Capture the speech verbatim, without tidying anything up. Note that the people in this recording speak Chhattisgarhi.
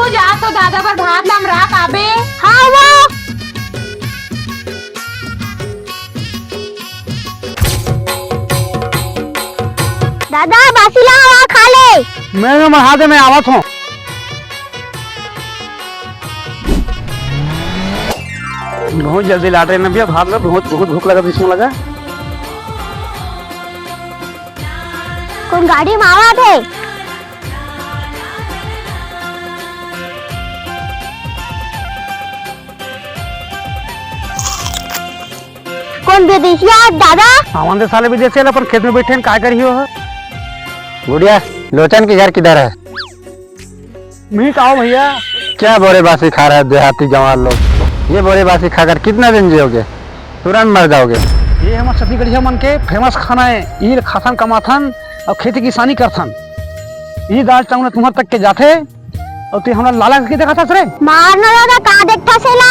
जा तो दादा बर भात ला अमरा पाबे। हाँ वो। दादा, बासी ला हवा खा ले। मैं, मैं महादेव में आवत हूँ। बहुत जल्दी लाटे न भैया, भात ला, बहुत, बहुत भूख लगा, इसमें लगा। कौन गाड़ी में आवत है? कौन विदेशिया दादा? हमन दे साले विदेशिया ला अपन खेत में बैठे हैं, काय करियो हो? गुड़िया, लोचन के घर किधर है? मैं कहा भैया। क्या बोरे बासी खा रहे हैं देहाती गंवार लोग? ये बोरे बासी खाकर कितना दिन जियोगे? तुरंत मर जाओगे। ये हमर छत्तीसगढ़िया मन के famous खाना है। ये खाथन, कमाथन और खेती किसानी करथन। ये दाल चावल तुम्हर तक के जाथे। अउ तैं हमला लाला कहिके देखत हस रे? मार ना दादा, का देखथस एला?